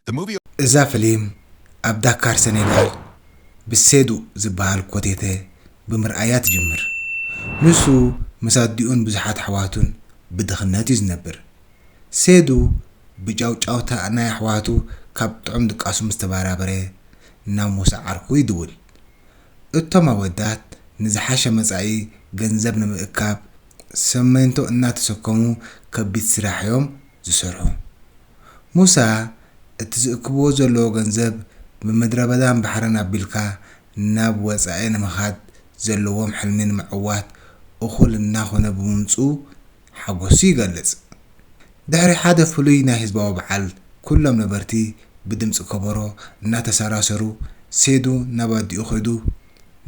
እዛ ፍሊም ኣብ ዳካር ሰኔጋል ብሴዱ ዝበሃል ኮቴተ ብምርኣያ ትጅምር። ንሱ ምስ ኣዲኡን ብዙሓት ኣሕዋቱን ብድኽነት እዩ ዝነብር። ሴዱ ብጫውጫውታ ናይ ኣሕዋቱ ካብ ጥዑም ድቃሱ ምስ ተባራበረ ናብ ሙሳ ዓርኩ ይድውል። እቶም ኣወዳት ንዝሓሸ መጻኢ ገንዘብ ንምእካብ ሰመንቶ እናተሰከሙ ከቢድ ስራሕ እዮም ዝሰርሑ። ሙሳ እቲ ዝእክብዎ ዘለዎ ገንዘብ ብምድረ በዳን ባሕርን ኣቢልካ ናብ ወጻኢ ንምኻድ ዘለዎም ሕልሚ ንምዕዋት እኹል እናኾነ ብምምጽኡ ሓጎሱ ይገልጽ። ድሕሪ ሓደ ፍሉይ ናይ ህዝባዊ በዓል ኩሎም ነበርቲ ብድምጺ ከበሮ እናተሰራሰሩ ሴዱ ናብ ኣዲኡ ከይዱ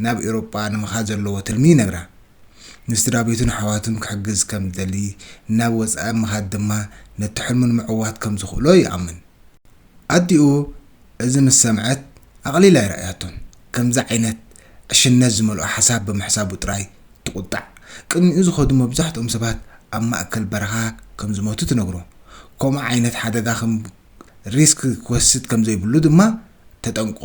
ናብ ኤውሮጳ ንምኻድ ዘለዎ ትልሚ ይነግራ። ንስድራ ቤቱን ኣሕዋቱን ክሕግዝ ከም ዝደሊ፣ ናብ ወጻኢ ምኻድ ድማ ነቲ ሕልሙ ንምዕዋት ከም ዝኽእሎ ይኣምን። ኣዲኡ እዚ ምስ ሰምዐት ኣቕሊላ ኣይረኣያቶን። ከምዚ ዓይነት ዕሽነት ዝመልኦ ሓሳብ ብምሕሳቡ ጥራይ ትቑጣዕ። ቅድሚኡ ዝኸዱ መብዛሕትኦም ሰባት ኣብ ማእከል በረኻ ከም ዝሞቱ ትነግሮ። ከምኡ ዓይነት ሓደጋ ከም ሪስክ ክወስድ ከም ዘይብሉ ድማ ተጠንቅቖ።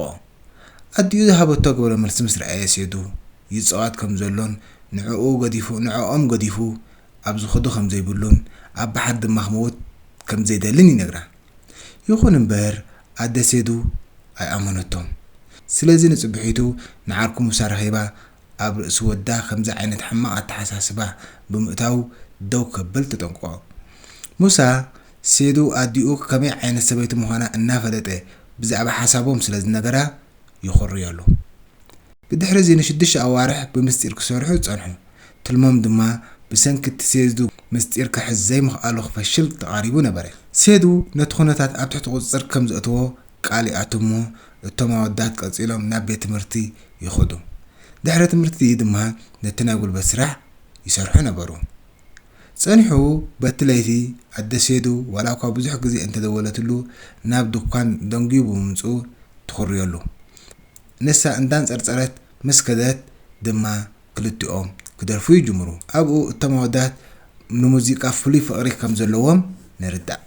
ኣዲኡ ዝሃበቶ ግብረ መልሲ ምስ ረኣየ ሴዱ ይጻወት ከም ዘሎን ንዕኡ ገዲፉ ንዕኦም ገዲፉ ኣብ ዝኸዱ ከም ዘይብሉን ኣብ ባሕሪ ድማ ክመውት ከም ዘይደልን ይነግራ። ይኹን እምበር ኣደ ሴዱ ኣይኣመነቶን። ስለዚ ንጽብሒቱ ንዓርኩ ሙሳ ረኺባ ኣብ ርእሲ ወዳ ከምዚ ዓይነት ሕማቕ ኣተሓሳስባ ብምእታው ደው ከብል ተጠንቅቖ። ሙሳ ሴዱ ኣዲኡ ከመይ ዓይነት ሰበይቲ ምዃና እናፈለጠ ብዛዕባ ሓሳቦም ስለ ዝነገራ ይኹርየሉ። ብድሕሪ እዚ ንሽዱሽተ ኣዋርሕ ብምስጢር ክሰርሑ ጸንሑ። ትልሞም ድማ ብሰንኪ እቲ ሴዱ ምስጢር ክሕዝ ዘይምኽኣሉ ክፈሽል ተቓሪቡ ነበረ። ሴዱ ነቲ ኩነታት ኣብ ትሕቲ ቁጽጽር ከም ዘእተዎ ቃል ይኣቱ እሞ እቶም ኣወዳት ቀጺሎም ናብ ቤት ትምህርቲ ይኸዱ። ድሕሪ ትምህርቲ ድማ ነቲ ናይ ጉልበት ስራሕ ይሰርሑ ነበሩ። ጸኒሑ በቲ ለይቲ ኣደ ሴዱ ዋላ እኳ ብዙሕ ግዜ እንተደወለትሉ ናብ ድኳን ደንጉዩ ብምምጽኡ ትኹርየሉ። ንሳ እንዳንጸርጸረት ምስ ከደት ድማ ክልቲኦም ክደርፉ ይጅምሩ። ኣብኡ እቶም ኣወዳት ንሙዚቃ ፍሉይ ፍቕሪ ከም ዘለዎም ንርዳእ።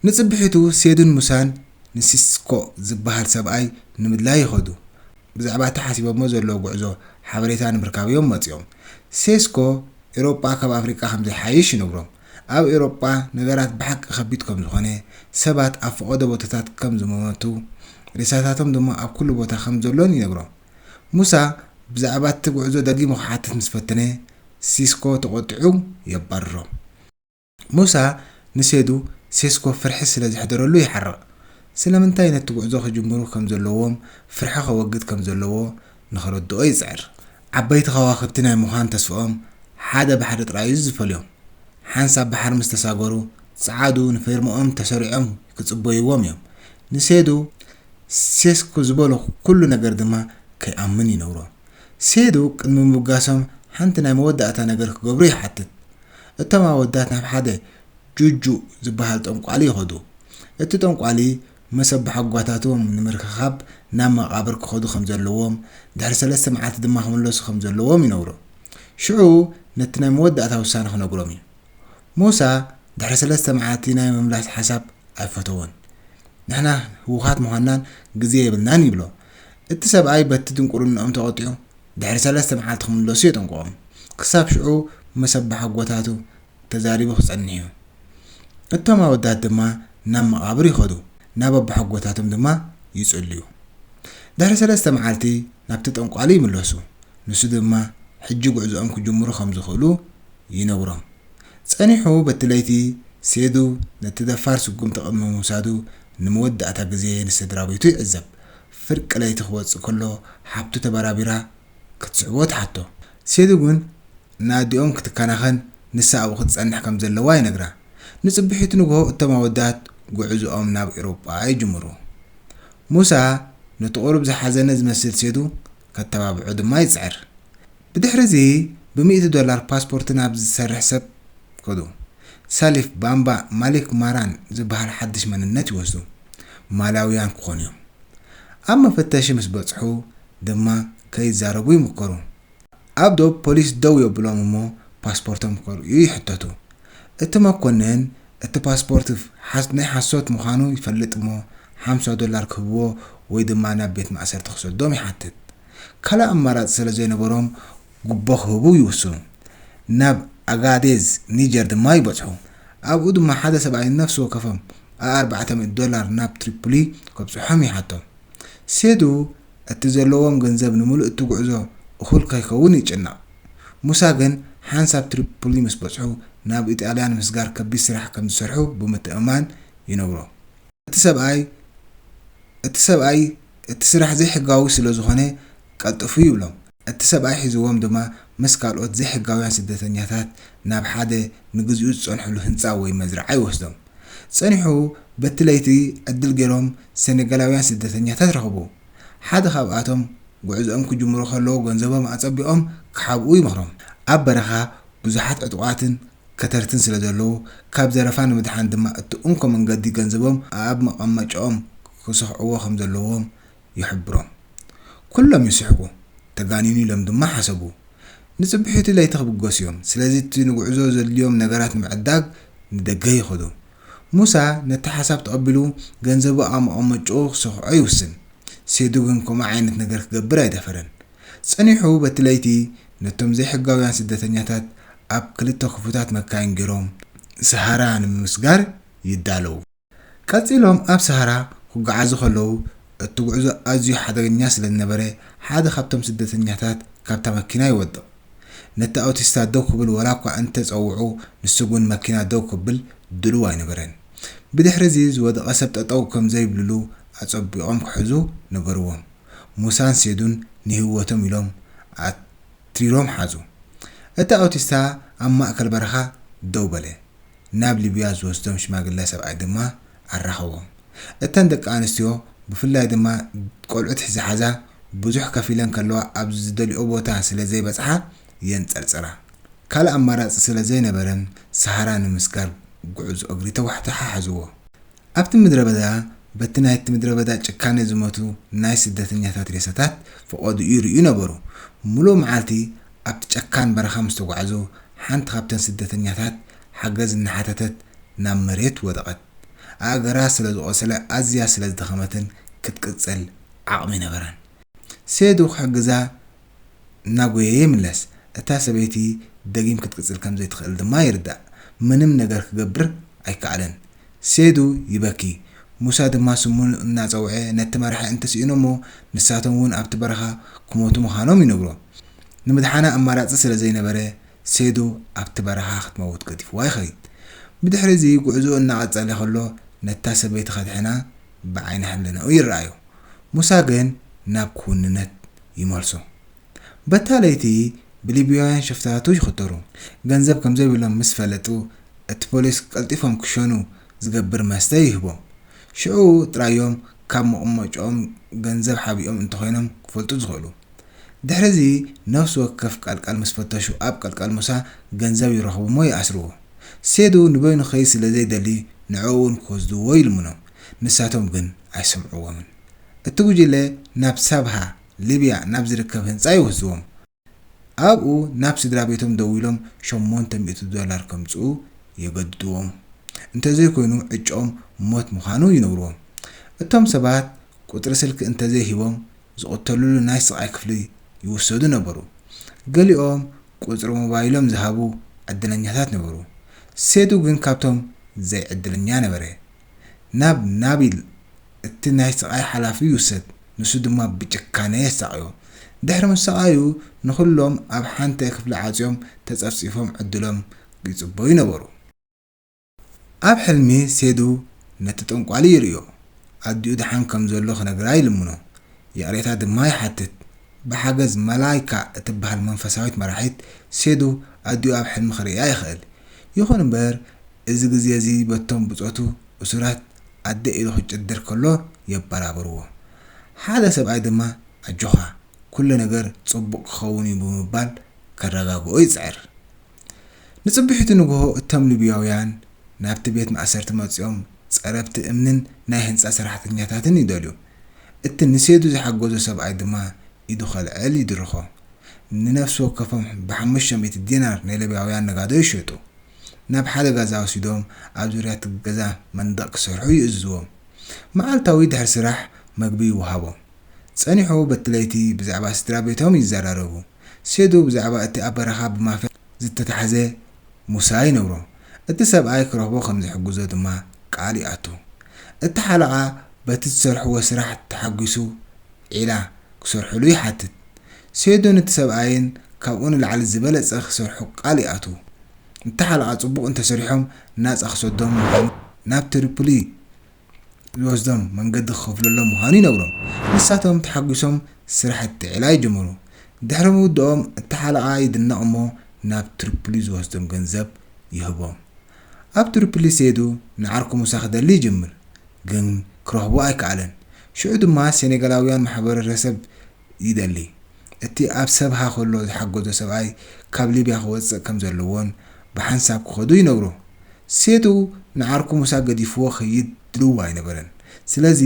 ንጽብሒቱ ሴዱን ሙሳን ንሲስኮ ዝበሃል ሰብኣይ ንምድላይ ይኸዱ። ብዛዕባ እቲ ሓሲቦሞ ዘለዉ ጉዕዞ ሓበሬታ ንምርካብ እዮም መጺኦም። ሴስኮ ኤውሮጳ ካብ ኣፍሪቃ ከም ዘይሓይሽ ይነግሮም። ኣብ ኤውሮጳ ነገራት ብሓቂ ከቢድ ከም ዝኾነ፣ ሰባት ኣብ ፈቐዶ ቦታታት ከም ዝመቱ፣ ሬሳታቶም ድማ ኣብ ኩሉ ቦታ ከም ዘሎን ይነግሮም። ሙሳ ብዛዕባ እቲ ጉዕዞ ደጊሙ ክሓትት ምስ ፈተነ፣ ሲስኮ ተቖጢዑ የባርሮ። ሙሳ ንሴዱ ሴስኮ ፍርሒ ስለ ዘሕደረሉ ይሓርቕ። ስለምንታይ ነቲ ጉዕዞ ክጅምሩ ከም ዘለዎም፣ ፍርሒ ከወግድ ከም ዘለዎ ንኸረድኦ ይጽዕር። ዓበይቲ ከዋኽብቲ ናይ ምዃን ተስፍኦም ሓደ ባሕሪ ጥራይ እዩ ዝፈልዮም። ሓንሳብ ባሕሪ ምስ ተሳገሩ፣ ጸዓዱ ንፌርምኦም ተሰሪዖም ክጽበይዎም እዮም። ንሴዱ ሴስኮ ዝበሎ ኩሉ ነገር ድማ ከይኣምን ይነግሮ። ሴዱ ቅድሚ ምብጋሶም ሓንቲ ናይ መወዳእታ ነገር ክገብሩ ይሓትት። እቶም ኣወዳት ናብ ሓደ ጁጁ ዝበሃል ጠንቋሊ ይኸዱ። እቲ ጠንቋሊ መሰ ኣቦሓጎታቶም ንምርኽኻብ ናብ መቓብር ክኸዱ ከም ዘለዎም፣ ድሕሪ ሰለስተ መዓልቲ ድማ ክምለሱ ከም ዘለዎም ይነግሮ። ሽዑ ነቲ ናይ መወዳእታ ውሳነ ክነግሮም እዩ። ሙሳ ድሕሪ ሰለስተ መዓልቲ ናይ ምምላስ ሓሳብ ኣይፈተዎን። ንሕና ህዉኻት ምዃንናን ግዜ የብልናን ይብሎ። እቲ ሰብኣይ በቲ ድንቁርንኦም ተቖጢዑ ድሕሪ ሰለስተ መዓልቲ ክምለሱ የጠንቅቖም። ክሳብ ሽዑ ምስ ኣቦሓጎታቱ ተዛሪቡ ክጸንሕ እዩ። እቶም ኣወዳት ድማ ናብ መቓብር ይኸዱ፣ ናብ ኣቦሓጎታቶም ድማ ይጽልዩ። ድሕሪ ሰለስተ መዓልቲ ናብቲ ጠንቋሊ ይምለሱ። ንሱ ድማ ሕጂ ጉዕዞኦም ክጅምሩ ከም ዝኽእሉ ይነግሮም። ጸኒሑ በቲ ለይቲ ሴዱ ነቲ ደፋር ስጉምቲ ቅድሚ ምውሳዱ ንመወዳእታ ግዜ ንስድራ ቤቱ ይዕዘብ። ፍርቂ ለይቲ ክወጽእ ከሎ ሓብቱ ተበራቢራ ክትስዕቦ ትሓቶ። ሴዱ ግን ንኣዲኦም ክትከናኸን ንሳ ኣብኡ ክትጸንሕ ከም ዘለዋ ይነግራ። ንጽብሒቱ ንግሆ እቶም ኣወዳት ጉዕዞኦም ናብ ኤውሮጳ ይጅምሩ። ሙሳ ነቲ ቁሩብ ዝሓዘነ ዝመስል ሴዱ ከተባብዖ ድማ ይጽዕር። ብድሕሪ እዚ ብሚእቲ ዶላር ፓስፖርት ናብ ዝሰርሕ ሰብ ከዱ። ሳሊፍ ባምባ ማሊክ ማራን ዝበሃል ሓድሽ መንነት ይወስዱ። ማላውያን ክኾኑ እዮም። ኣብ መፈተሺ ምስ በጽሑ ድማ ከይዛረቡ ይምከሩ። ኣብ ዶብ ፖሊስ ደው የብሎም እሞ ፓስፖርቶም ከርእዩ ይሕተቱ። እቲ መኮንን እቲ ፓስፖርት ናይ ሓሶት ምዃኑ ይፈልጥ እሞ ሓምሳ ዶላር ክህብዎ ወይ ድማ ናብ ቤት ማእሰርቲ ክሰዶም ይሓትት። ካልእ ኣማራጺ ስለ ዘይነበሮም ጉቦ ክህቡ ይውስኑ። ናብ ኣጋዴዝ ኒጀር ድማ ይበጽሑ። ኣብኡ ድማ ሓደ ሰብኣይ ነፍሲ ወከፎም ኣርባዕተ ሚእቲ ዶላር ናብ ትሪፖሊ ከብጽሖም ይሓቶም። ሴዱ እቲ ዘለዎም ገንዘብ ንምሉእ እቲ ጉዕዞ እኹል ከይከውን ይጭነቕ። ሙሳ ግን ሓንሳብ ትሪፖሊ ምስ በጽሑ ናብ ኢጣልያ ንምስጋር ከቢድ ስራሕ ከም ዝሰርሑ ብምትእምማን ይነግሮ። እቲ ሰብኣይ እቲ ሰብኣይ እቲ ስራሕ ዘይሕጋዊ ስለ ዝኾነ ቀልጥፉ ይብሎም። እቲ ሰብኣይ ሒዝዎም ድማ ምስ ካልኦት ዘይሕጋውያን ስደተኛታት ናብ ሓደ ንግዚኡ ዝጸንሕሉ ህንጻ ወይ መዝርዓ ይወስዶም። ጸኒሑ በቲ ለይቲ ዕድል ገይሮም ሰኔጋላውያን ስደተኛታት ረኽቡ። ሓደ ካብኣቶም ጉዕዞኦም ክጅምሩ ከለዉ ገንዘቦም ኣጸቢቖም ክሓብኡ ይመኽሮም። ኣብ በረኻ ብዙሓት ዕጡቓትን ከተርትን ስለ ዘለዉ ካብ ዘረፋ ንምድሓን ድማ እቲ እንኮ መንገዲ ገንዘቦም ኣብ መቐመጫኦም ክስኽዕዎ ከም ዘለዎም ይሕብሮም። ኩሎም ይስሕቁ፣ ተጋኒኑ ኢሎም ድማ ሓሰቡ። ንጽብሒቱ ለይቲ ክብገሱ እዮም። ስለዚ እቲ ንጉዕዞ ዘድልዮም ነገራት ንምዕዳግ ንደገ ይኸዱ። ሙሳ ነቲ ሓሳብ ተቐቢሉ ገንዘቡ ኣብ መቐመጭኡ ክሰኽዖ ይውስን። ሴዱ ግን ከምኡ ዓይነት ነገር ክገብር ኣይደፈረን። ጸኒሑ በቲ ለይቲ ነቶም ዘይሕጋውያን ስደተኛታት ኣብ ክልተ ክፉታት መካይን ገይሮም ሰሃራ ንምምስጋር ይዳለዉ። ቀጺሎም ኣብ ሰሃራ ክጓዓዙ ከለዉ እቲ ጉዕዞ ኣዝዩ ሓደገኛ ስለ ዝነበረ ሓደ ካብቶም ስደተኛታት ካብታ መኪና ይወድቕ። ነቲ ኣውቲስታ ደው ክብል ዋላ እኳ እንተ ጸውዑ ንሱ ግን መኪና ደው ክብል ድሉው ኣይነበረን። ብድሕሪ እዚ ዝወደቐ ሰብ ጠጠው ከም ዘይብልሉ ኣጸቢቖም ክሕዙ ነገርዎም። ሙሳን ሴዱን ንህይወቶም ኢሎም ኣትሪሮም ሓዙ። እቲ ኣውቲስታ ኣብ ማእከል በረኻ ደው በለ። ናብ ሊብያ ዝወስዶም ሽማግለ ሰብኣይ ድማ ኣራኸቦም። እተን ደቂ ኣንስትዮ ብፍላይ ድማ ቆልዑት ዝሓዛ ብዙሕ ከፊለን ከለዋ ኣብ ዝደልኦ ቦታ ስለ ዘይበጽሓ የንጸርጽራ። ካልእ ኣማራጺ ስለ ዘይነበረን ሰሃራ ንምስጋር ጉዕዞ እግሪ ተዋሕተሓሕዝዎ። ኣብቲ ምድረ በዳ በቲ ናይቲ ምድረ በዳ ጭካነ ዝሞቱ ናይ ስደተኛታት ሬሳታት ፈቐድኡ ይርእዩ ነበሩ። ምሉእ መዓልቲ ኣብቲ ጨካን በረኻ ምስ ተጓዕዙ ሓንቲ ካብተን ስደተኛታት ሓገዝ እናሓተተት ናብ መሬት ወደቐት። ኣእገራ ስለ ዝቖሰለ ኣዝያ ስለ ዝደኸመትን ክትቅጽል ዓቕሚ ነበራን። ሴዱ ክሕግዛ እናጎየየ ይምለስ። እታ ሰበይቲ ደጊም ክትቅጽል ከም ዘይትኽእል ድማ ይርዳእ። ምንም ነገር ክገብር ኣይከኣለን። ሴዱ ይበኪ። ሙሳ ድማ ስሙ እናጸውዐ ነቲ መራሒ እንተስኢኖሞ ንሳቶም እውን ኣብቲ በረኻ ክሞቱ ምዃኖም ይነግሮ። ንምድሓና ኣማራጺ ስለ ዘይነበረ ሴዱ ኣብቲ በረኻ ክትመውት ገዲፍዋ ይኸይድ። ብድሕሪ እዚ ጉዕዞ እናቐጸለ ከሎ ነታ ሰበይቲ ከድሕና ብዓይኒ ሕልናኡ ይረኣዮ። ሙሳ ግን ናብ ክውንነት ይመልሶ። በታ ለይቲ ብሊብያውያን ሸፍታቱ ይኽተሩ። ገንዘብ ከም ዘይብሎም ምስ ፈለጡ እቲ ፖሊስ ቀልጢፎም ክሸኑ ዝገብር መስተ ይህቦም። ሽዑ ጥራዮም ካብ መቐመጭኦም ገንዘብ ሓቢኦም እንተኾይኖም ክፈልጡ ዝኽእሉ። ድሕሪ እዚ ነፍሲ ወከፍ ቀልቃል ምስ ፈተሹ ኣብ ቀልቃል ሙሳ ገንዘብ ይረኽቡ እሞ ይኣስርዎ። ሴዱ ንበይኑ ክኸይድ ስለ ዘይደሊ ንዕኡ እውን ክወስድዎ ይልምኖም። ንሳቶም ግን ኣይሰምዕዎምን። እቲ ጉጅለ ናብ ሳብሃ ሊብያ ናብ ዝርከብ ህንጻ ይወስድዎም። ኣብኡ ናብ ስድራ ቤቶም ደዊሎም ሸሞንተ ሚእቲ ዶላር ከምጽኡ የገድድዎም። እንተዘይኮይኑ ዕጭኦም ሞት ምዃኑ ይነግርዎም። እቶም ሰባት ቁጽሪ ስልኪ እንተዘይሂቦም ዝቕተሉሉ ናይ ስቓይ ክፍሊ ይውሰዱ ነበሩ። ገሊኦም ቁጽሪ ሞባይሎም ዝሃቡ ዕድለኛታት ነበሩ። ሴዱ ግን ካብቶም ዘይዕድለኛ ነበረ። ናብ ናቢል እቲ ናይ ስቓይ ሓላፊ ይውሰድ፣ ንሱ ድማ ብጭካነ የሳቕዮ። ድሕሪ ምስቓዩ ንኹሎም ኣብ ሓንቲ ክፍሊ ዓጽዮም ተጸፍጺፎም ዕድሎም ይጽበዩ ነበሩ። ኣብ ሕልሚ ሴዱ ነቲ ጠንቋሊ ይርእዮ። ኣዲኡ ደሓን ከም ዘሎ ክነግራ ይልምኖ። ይቕሬታ ድማ ይሓትት። ብሓገዝ መላይካ እትበሃል መንፈሳዊት መራሒት ሴዱ ኣዲኡ ኣብ ሕልሚ ክርእያ ይኽእል። ይኹን እምበር እዚ ግዜ እዚ በቶም ብጾቱ እሱራት ኣደ ኢሉ ክጭድር ከሎ የበራብርዎ። ሓደ ሰብኣይ ድማ ኣጆኻ ኩሉ ነገር ጽቡቕ ክኸውን እዩ ብምባል ከረጋግኦ ይጽዕር። ንጽብሒቱ ንግሆ እቶም ሊብያውያን ናብቲ ቤት ማእሰርቲ መጺኦም ጸረብቲ እምንን ናይ ህንጻ ሰራሕተኛታትን ይደልዩ። እቲ ንሴዱ ዝሓገዞ ሰብኣይ ድማ ኢዱ ከልዕል ይድርኾ። ንነፍሲ ወከፎም ብሓሙሽተ ሚእቲ ዲናር ንሊብያውያን ነጋዶ ይሸጡ። ናብ ሓደ ገዛ ወሲዶም ኣብ ዙርያ እቲ ገዛ መንደቕ ክሰርሑ ይእዝዝዎም። መዓልታዊ ድሕሪ ስራሕ መግቢ ይወሃቦም። ጸኒሑ በቲ ለይቲ ብዛዕባ ስድራ ቤቶም ይዘራረቡ። ሴዱ ብዛዕባ እቲ ኣብ በረኻ ብማፍያ ዝተታሕዘ ሙሳ ይነግሮ። እቲ ሰብኣይ ክረኽቦ ከም ዝሕግዞ ድማ ቃል ይኣቱ። እቲ ሓለቓ በቲ ዝሰርሕዎ ስራሕ ተሓጒሱ ዒላ ክሰርሕሉ ይሓትት። ሴዱ ነቲ ሰብኣይን ካብኡ ንላዕሊ ዝበለጸ ክሰርሑ ቃል ይኣትዉ። እቲ ሓለቓ ጽቡቕ እንተሰሪሖም ናጻ ክሰዶም ምዃኑ፣ ናብ ትሪፖሊ ዝወስዶም መንገዲ ክኸፍለሎም ምዃኑ ይነግሮም። ንሳቶም ተሓጒሶም ስራሕ እቲ ዒላ ይጅምሩ። ድሕሪ ምውድኦም እቲ ሓለቓ ይድነቕ እሞ ናብ ትሪፖሊ ዝወስዶም ገንዘብ ይህቦም። ኣብ ትሪፖሊ ሴዱ ንዓርኩ ሙሳ ክደሊ ይጅምር፣ ግን ክረኽቦ ኣይከኣለን። ሽዑ ድማ ሴኔጋላውያን ማሕበረሰብ ይደሊ። እቲ ኣብ ሰብሃ ከሎ ዝሓገዞ ሰብኣይ ካብ ሊብያ ክወጽእ ከም ዘለዎን ብሓንሳብ ክኸዱ ይነግሮ። ሴዱ ንዓርኩ ሙሳ ገዲፍዎ ክኸይድ ድልው ኣይነበረን። ስለዚ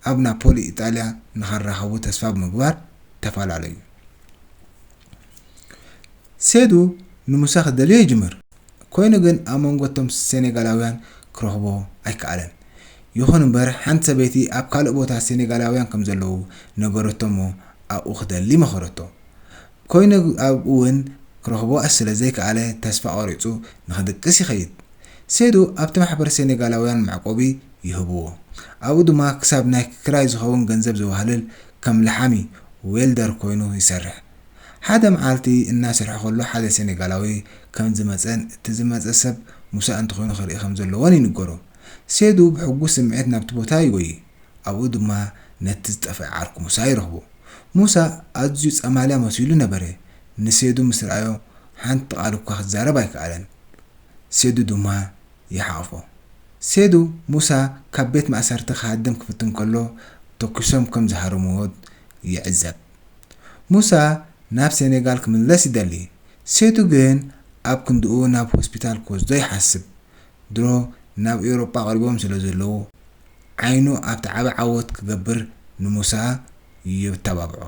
ኣብ ናፖሊ ኢጣልያ ንኸራኸቡ ተስፋ ብምግባር ተፈላለዩ። ሴዱ ንሙሳ ክደልዮ ይጅምር። ኮይኑ ግን ኣብ መንጎ እቶም ሴኔጋላውያን ክረኽቦ ኣይከኣለን። ይኹን እምበር ሓንቲ ሰበይቲ ኣብ ካልእ ቦታ ሴኔጋላውያን ከም ዘለዉ ነገረቶ እሞ ኣብኡ ክደሊ መኸረቶ። ኮይኑ ኣብኡ እውን ክረኽቦ ስለ ዘይከኣለ ተስፋ ቆሪጹ ንኽድቅስ ይኸይድ። ሴዱ ኣብቲ ማሕበር ሴኔጋላውያን መዕቆቢ ይህብዎ። ኣብኡ ድማ ክሳብ ናይ ክራይ ዝኸውን ገንዘብ ዘዋህልል ከም ለሓሚ ዌልደር ኮይኑ ይሰርሕ። ሓደ መዓልቲ እናሰርሐ ከሎ ሓደ ሴኔጋላዊ ከም ዝመጸን እቲ ዝመጸ ሰብ ሙሳ እንተኾይኑ ክርኢ ከም ዘለዎን ይንገሮ። ሴዱ ብሕጉስ ስምዒት ናብቲ ቦታ ይጎይ። ኣብኡ ድማ ነቲ ዝጠፍአ ዓርኩ ሙሳ ይረኽቦ። ሙሳ ኣዝዩ ጸማልያ መሲሉ ነበረ። ንሴዱ ምስ ረኣዮ ሓንቲ ቃል እኳ ክዛረብ ኣይከኣለን። ሴዱ ድማ ይሓቕፎ። ሴዱ ሙሳ ካብ ቤት ማእሰርቲ ክሃድም ክፍትን ከሎ ተኩሶም ከም ዝሃረምዎ ይዕዘብ። ሙሳ ናብ ሴኔጋል ክምለስ ይደሊ። ሴዱ ግን ኣብ ክንድኡ ናብ ሆስፒታል ክወስዶ ይሓስብ። ድሮ ናብ ኤውሮጳ ቀሪቦም ስለ ዘለዉ ዓይኑ ኣብቲ ዓቢ ዓወት ክገብር ንሙሳ የተባብዖ።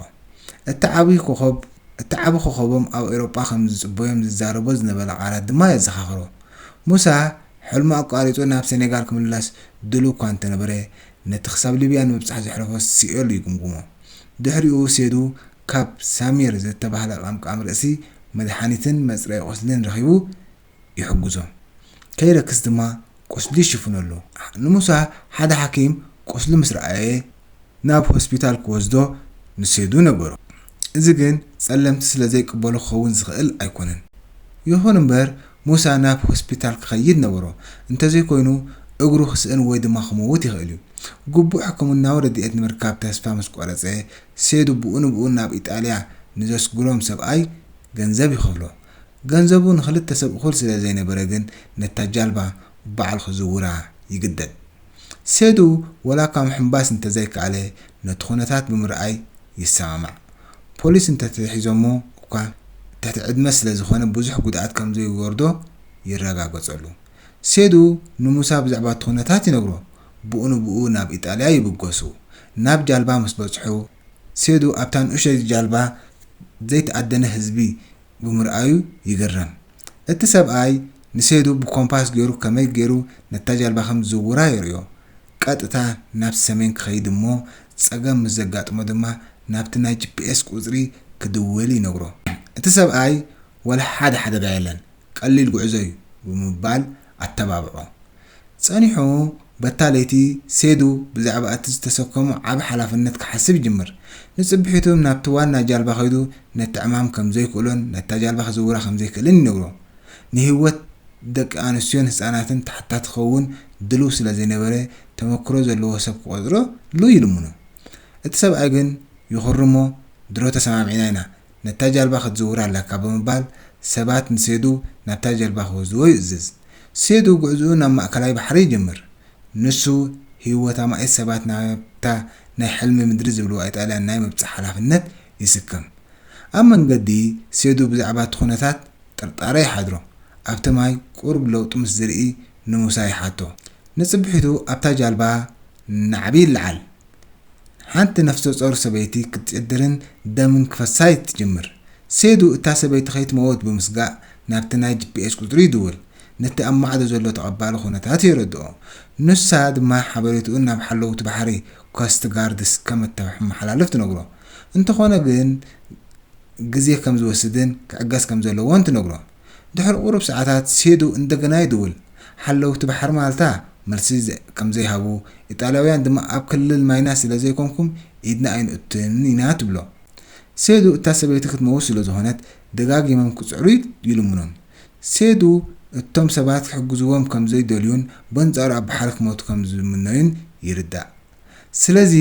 እቲ ዓቢ ኮኾብ እቲ ዓቢ ኮኾቦም ኣብ ኤውሮጳ ከም ዝጽበዮም ዝዛረቦ ዝነበረ ቃላት ድማ የዘኻኽሮ። ሙሳ ሕልሙ ኣቋሪጹ ናብ ሴኔጋል ክምለስ ድሉው እኳ እንተነበረ፣ ነቲ ክሳብ ሊብያ ንምብጻሕ ዘሕለፎ ሲኦል ይግምግሞ። ድሕሪኡ ሴዱ ካብ ሳሚር ዝተባህለ ቀምቃም ርእሲ መድሓኒትን መጽረዪ ቁስልን ረኺቡ ይሕግዞ። ከይረክስ ድማ ቁስሊ ይሽፍነሉ። ንሙሳ ሓደ ሓኪም ቁስሊ ምስ ረኣየ ናብ ሆስፒታል ክወስዶ ንሴዱ ነገሮ። እዚ ግን ጸለምቲ ስለ ዘይቅበሎ ክኸውን ዝኽእል ኣይኮነን። ይኹን እምበር ሙሳ ናብ ሆስፒታል ክኸይድ ነበሮ። እንተዘይኮይኑ እግሩ ክስእን ወይ ድማ ክመውት ይኽእል እዩ። ግቡእ ሕክምናዊ ረድኤት ንምርካብ ተስፋ ምስ ቆረጸ ሴዱ ብኡ ንብኡ ናብ ኢጣልያ ንዘስግሮም ሰብኣይ ገንዘብ ይኸፍሎ። ገንዘቡ ንኽልተ ሰብ እኹል ስለ ዘይነበረ ግን ነታ ጃልባ ባዕሉ ክዝውራ ይግደድ። ሴዱ ወላ እኳ ምሕንባስ እንተዘይከኣለ ነቲ ኩነታት ብምርኣይ ይሰማማዕ። ፖሊስ እንተተታሒዞሞ እኳ ትሕቲ ዕድመ ስለ ዝኾነ ብዙሕ ጉድኣት ከም ዘይወርዶ ይረጋገጸሉ። ሴዱ ንሙሳ ብዛዕባ እቲ ኩነታት ይነግሮ። ብኡ ንብኡ ናብ ኢጣልያ ይብገሱ። ናብ ጃልባ ምስ በጽሑ ሴዱ ኣብታ ንኡሽተይ ጃልባ ዘይተኣደነ ህዝቢ ብምርኣዩ ይግረም። እቲ ሰብኣይ ንሴዱ ብኮምፓስ ገይሩ ከመይ ገይሩ ነታ ጃልባ ከም ዝዝውራ የርእዮ። ቀጥታ ናብ ሰሜን ክኸይድ እሞ ጸገም ምስ ዘጋጥሞ ድማ ናብቲ ናይ ጂ ፒ ኤስ ቁጽሪ ክድውል ይነግሮ። እቲ ሰብኣይ ወላ ሓደ ሓደጋ የለን፣ ቀሊል ጉዕዞ እዩ ብምባል ኣተባብዖ። ጸኒሑ በታ ለይቲ ሴዱ ብዛዕባ እቲ ዝተሰከሞ ዓቢ ሓላፍነት ክሓስብ ይጅምር። ንጽብሒቱ ናብቲ ዋና ጃልባ ከይዱ ነቲ ዕማም ከም ዘይክእሎን ነታ ጃልባ ክዝውራ ከም ዘይክእልን ይነግሮ። ንህይወት ደቂ ኣንስትዮን ህጻናትን ተሓታቲ ክኸውን ድሉው ስለ ዘይነበረ ተመክሮ ዘለዎ ሰብ ክቖጽረሉ ይልምኖ። እቲ ሰብኣይ ግን ይኹርሞ ድሮ ተሰማሚዕና ኢና፣ ነታ ጃልባ ክትዝውራ ኣለካ ብምባል ሰባት ንሴዱ ናብታ ጃልባ ክወስድዎ ይእዝዝ። ሴዱ ጉዕዝኡ ናብ ማእከላይ ባሕሪ ይጅምር። ንሱ ህይወት ኣማኢት ሰባት ናብታ ናይ ሕልሚ ምድሪ ዝብልዋ ኢጣልያ ናይ ምብጻሕ ሓላፍነት ይስከም። ኣብ መንገዲ ሴዱ ብዛዕባ እቲ ኩነታት ጥርጣረ ይሓድሮ። ኣብቲ ማይ ቁሩብ ለውጢ ምስ ዝርኢ ንሙሳ ይሓቶ። ንጽብሒቱ ኣብታ ጃልባ ናዕቢ ይለዓል። ሓንቲ ነፍሰ ጾር ሰበይቲ ክትጭድርን ደምን ክፈሳ ትጅምር። ሴዱ እታ ሰበይቲ ከይትመውት ብምስጋእ ናብቲ ናይ ጂ ፒ ኤስ ቁጽሪ ይድውል። ነቲ ኣብ ማዕዶ ዘሎ ተቐባሊ ኩነታት የረድኦ። ንሳ ድማ ሓበሬትኡ ናብ ሓለውቲ ባሕሪ ኮስት ጋርድስ ከም እተመሓላልፍ ትነግሮ። እንተኾነ ግን ግዜ ከም ዝወስድን ክዕገስ ከም ዘለዎን ትነግሮ። ድሕሪ ቁሩብ ሰዓታት ሴዱ እንደገና ይድውል። ሓለውቲ ባሕሪ ማልታ መልሲ ዘ- ከም ዘይሃቡ፣ ኢጣልያውያን ድማ ኣብ ክልል ማይናስ ስለ ዘይኮንኩም ኢድና ኣይንእቱን ኢና ትብሎ። ሴዱ እታ ሰበይቲ ክትመውት ስለ ዝኾነት ደጋጊሞም ክጽዕሩ ይልምኖም። ሴዱ እቶም ሰባት ክሕግዝዎም ከም ዘይደልዩን በንጻሩ ኣብ ባሕሪ ክሞቱ ከም ዝምነዩን ይርዳእ። ስለዚ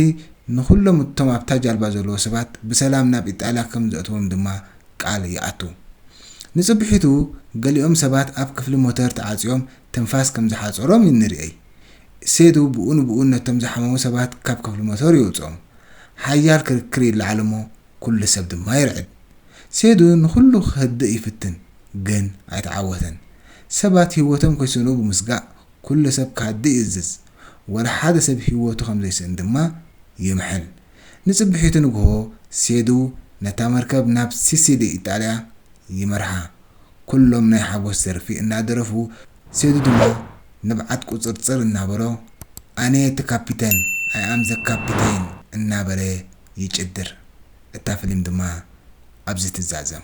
ንኹሎም እቶም ኣብታ ጃልባ ዘለዉ ሰባት ብሰላም ናብ ኢጣልያ ከም ዘእትዎም ድማ ቃል ይኣቱ። ንጽብሒቱ ገሊኦም ሰባት ኣብ ክፍሊ ሞተር ተዓጽዮም ትንፋስ ከም ዝሓጸሮም ንርእይ። ሴዱ ብኡ ንብኡ ነቶም ዝሓመሙ ሰባት ካብ ክፍሊ ሞተር የውጽኦም። ሓያል ክርክር ይለዓል እሞ ኩሉ ሰብ ድማ ይርዕድ። ሴዱ ንኹሉ ክህድእ ይፍትን፣ ግን ኣይተዓወተን። ሰባት ህይወቶም ከይስእኑ ብምስጋእ ኩሉ ሰብ ክሃድእ ይእዝዝ። ወላ ሓደ ሰብ ህይወቱ ከም ዘይስእን ድማ ይምሕል። ንጽብሒቱ ንግሆ ሴዱ ነታ መርከብ ናብ ሲሲሊ ኢጣልያ ይመርሓ። ኩሎም ናይ ሓጎስ ደርፊ እናደረፉ፣ ሴዱ ድማ ንብዓት ቁጽርጽር እናበሎ፣ ኣነ እቲ ካፒተን፣ I am the captain እናበለ ይጭድር። እታ ፍሊም ድማ ኣብዚ ትዛዘም።